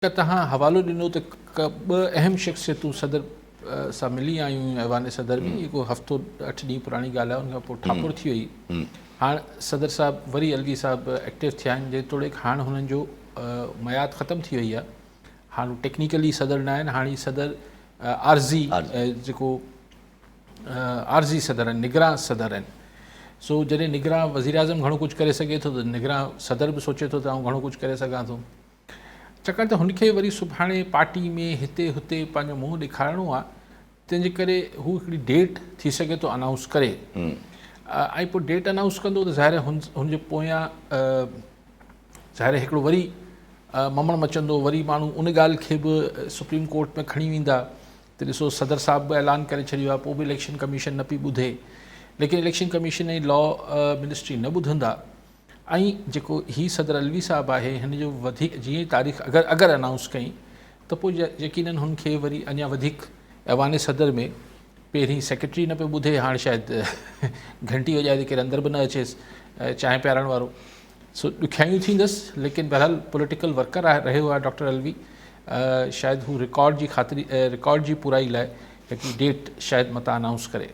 توهان حوالو ڏنو ته ٻه اهم شخصيتون صدر سان ملي آيون هيون ايوان صدر ۾ هي ڪو هفتو اٺ ڏينهن پراڻي ڳالهه آهي ان کان پوء ٺاپر ٿي وئي. هاڻ صدر صاحب وري علوي صاحب ايڪٽو ٿيا آهن جيتوڻيڪ هاڻ هنن جو معياد ختم ٿي وئي آهي هاڻ هو ٽيڪنيڪلي صدر نه آهن هاڻ هي صدر عارضي جيڪو عارضي صدر آهن نگران صدر آهن سو جڏهن نگران وزيراعظم گهڻو ڪجهه ڪري سگهي ٿو ته نگران صدر به سوچي ٿو ته آئون گهڻو ڪجهه ڪري سگهان ٿو. ڇاڪاڻ ته هن کي وري سڀاڻي پارٽي ۾ هتي هتي پنهنجو منهن ڏيکارڻو آهي تنهن جي ڪري هو هڪڙي ڊيٽ ٿي سگهي ٿو انائونس ڪري ۽ پوء ڊيٽ انائونس ڪندو ته ظاهر هن هن جي پويان ظاهر هڪڙو وري ممڻ مچندو وري ماڻهو ان ڳالهه کي به سپريم ڪورٽ ۾ کڻي ويندا ته ڏسو صدر صاحب به اعلان ڪري ڇڏيو آهي پوء به اليڪشن ڪميشن نه پئي ٻڌي ليڪن اليڪشن ڪميشن ۽ لا منسٽري نه ٻڌندا ۽ جيڪو هي صدر علوي صاحب آهي هن جو وڌيڪ جيئن ئي تاريخ اگر اگر انائونس ڪئي ته پوء يقينن هن کي وري اڃا وڌيڪ ايوان صدر ۾ پهرين سيڪريٽري نه پيو ٻڌي هاڻ شايد گهنٽي وڄائي ته ڪير اندر به نه اچيس چانهه پيارڻ وارو سو ڏکيائيون ٿيندس ليڪن بهرحال پوليٽيڪل ورڪر رهيو آهي ڊاڪٽر علوي شايد هو رڪارڊ جي خاطري رڪارڊ جي پورائي لاء هڪڙي ڊيٽ شايد متان انائونس ڪري.